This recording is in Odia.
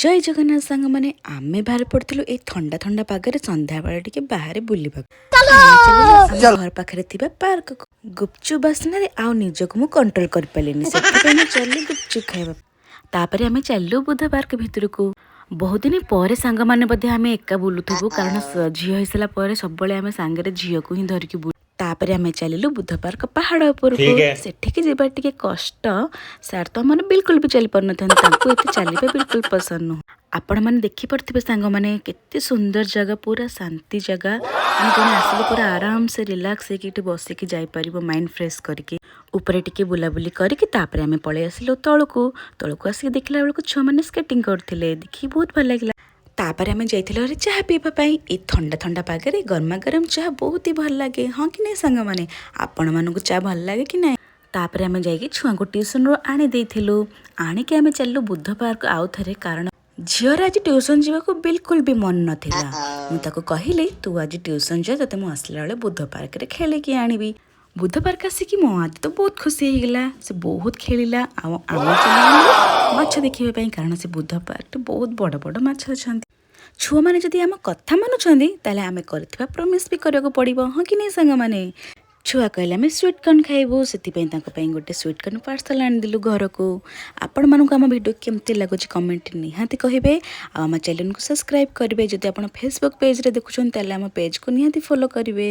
ଜୟ ଜଗନ୍ନାଥ ସାଙ୍ଗମାନେ। ଆମେ ବାହାରି ପଡ଼ିଥିଲୁ ଏଇ ଥଣ୍ଡା ଥଣ୍ଡା ପାଗରେ ସନ୍ଧ୍ୟାବେଳେ ଟିକେ ବାହାରେ ବୁଲିବାକୁ। ଆମେ ଚାଲିଲୁ ଆମ ଘର ପାଖରେ ଥିବା ପାର୍କକୁ। ଗୁପଚୁପ ବାସ୍ନାରେ ଆଉ ନିଜକୁ ମୁଁ କଣ୍ଟ୍ରୋଲ କରିପାରିଲିନି, ସେଥିପାଇଁ ମୁଁ ଚାଲିଲି ଗୁପଚୁପ ଖାଇବା। ତାପରେ ଆମେ ଚାଲିଲୁ ବୁଦ୍ଧ ପାର୍କ ଭିତରକୁ। ବହୁତ ଦିନ ପରେ ସାଙ୍ଗମାନେ ବୋଧେ ଆମେ ଏକା ବୁଲୁଥିବୁ, କାରଣ ଝିଅ ହେଇସାରିଲା ପରେ ସବୁବେଳେ ଆମେ ସାଙ୍ଗରେ ଝିଅକୁ ହିଁ ଧରିକି ବୁଲୁ। ତାପରେ ଆମେ ଚାଲିଲୁ ବୁଦ୍ଧ ପାର୍କ ପାହାଡ଼ ଉପରକୁ। ठीक है। ସେଠିକି ଯିବା ଟିକେ କଷ୍ଟ। ସାର୍ ତ ଆମର ବିଲକୁଲ ବି ଚାଲି ପାରୁନଥାନ୍ତି, ତାଙ୍କୁ ଏତେ ଚାଲିବା ବିଲକୁଲ ପସନ୍ଦ ନୁହଁ। ଆପଣମାନେ ଦେଖିପାରୁଥିବେ ସାଙ୍ଗମାନେ, କେତେ ସୁନ୍ଦର ଜାଗା, ପୁରା ଶାନ୍ତି ଜାଗା। ମାନେ ଜଣେ ଆସିଲେ ପୁରା ଆରାମସେ ରିଲାକ୍ସ ହେଇକି ଏଠି ବସିକି ଯାଇପାରିବ, ମାଇଣ୍ଡ ଫ୍ରେଶ୍ କରିକି। ଉପରେ ଟିକେ ବୁଲାବୁଲି କରିକି ତାପରେ ଆମେ ପଳେଇ ଆସିଲୁ ତଳକୁ। ତଳକୁ ଆସିକି ଦେଖିଲା ବେଳକୁ ଛୁଆମାନେ ସ୍କେଟିଂ କରୁଥିଲେ, ଦେଖିକି ବହୁତ ଭଲ ଲାଗିଲା। ତାପରେ ଆମେ ଯାଇଥିଲୁ ଘରେ ଚାହା ପିଇବା ପାଇଁ। ଏଇ ଥଣ୍ଡା ଥଣ୍ଡା ପାଗରେ ଗରମା ଗରମ ଚାହା ବହୁତ ହି ଭଲ ଲାଗେ, ହଁ କି ନାହିଁ ସାଙ୍ଗମାନେ? ଆପଣମାନଙ୍କୁ ଚା ଭଲ ଲାଗେ କି ନାହିଁ? ତାପରେ ଆମେ ଯାଇକି ଛୁଆଙ୍କୁ ଟ୍ୟୁସନରୁ ଆଣି ଦେଇଥିଲୁ। ଆଣିକି ଆମେ ଚାଲିଲୁ ବୁଦ୍ଧ ପାର୍କ ଆଉ ଥରେ, କାରଣ ଝିଅର ଆଜି ଟ୍ୟୁସନ ଯିବାକୁ ବିଲକୁଲ ବି ମନ ନଥିଲା। ମୁଁ ତାକୁ କହିଲି, ତୁ ଆଜି ଟ୍ୟୁସନ ଯା, ତତେ ମୁଁ ଆସିଲା ବେଳେ ବୁଦ୍ଧ ପାର୍କରେ ଖେଳିକି ଆଣିବି। ବୁଦ୍ଧ ପାର୍କ ଆସିକି ମୋ ଆଦି ତ ବହୁତ ଖୁସି ହେଇଗଲା, ସେ ବହୁତ ଖେଳିଲା। ଆଉ ଆମେ ଚାଲିଲୁ ମାଛ ଦେଖିବା ପାଇଁ, କାରଣ ସେ ବୁଦ୍ଧ ପାର୍କରେ ବହୁତ ବଡ଼ ବଡ଼ ମାଛ ଅଛନ୍ତି। ଛୁଆମାନେ ଯଦି ଆମ କଥା ମାନୁଛନ୍ତି, ତାହେଲେ ଆମେ କରିଥିବା ପ୍ରମିସ୍ ବି କରିବାକୁ ପଡ଼ିବ, ହଁ କି ନାହିଁ ସାଙ୍ଗମାନେ? ଛୁଆ କହିଲେ ଆମେ ସୁଇଟ୍ କର୍ନ ଖାଇବୁ, ସେଥିପାଇଁ ତାଙ୍କ ପାଇଁ ଗୋଟେ ସୁଇଟ୍ କର୍ନ ପାର୍ସଲ ଆଣିଦେଲୁ ଘରକୁ। ଆପଣମାନଙ୍କୁ ଆମ ଭିଡ଼ିଓ କେମିତି ଲାଗୁଛି, କମେଣ୍ଟ ନିହାତି କହିବେ ଆଉ ଆମ ଚ୍ୟାନେଲକୁ ସବସ୍କ୍ରାଇବ୍ କରିବେ। ଯଦି ଆପଣ ଫେସବୁକ୍ ପେଜ୍ରେ ଦେଖୁଛନ୍ତି, ତାହେଲେ ଆମ ପେଜ୍କୁ ନିହାତି ଫଲୋ କରିବେ।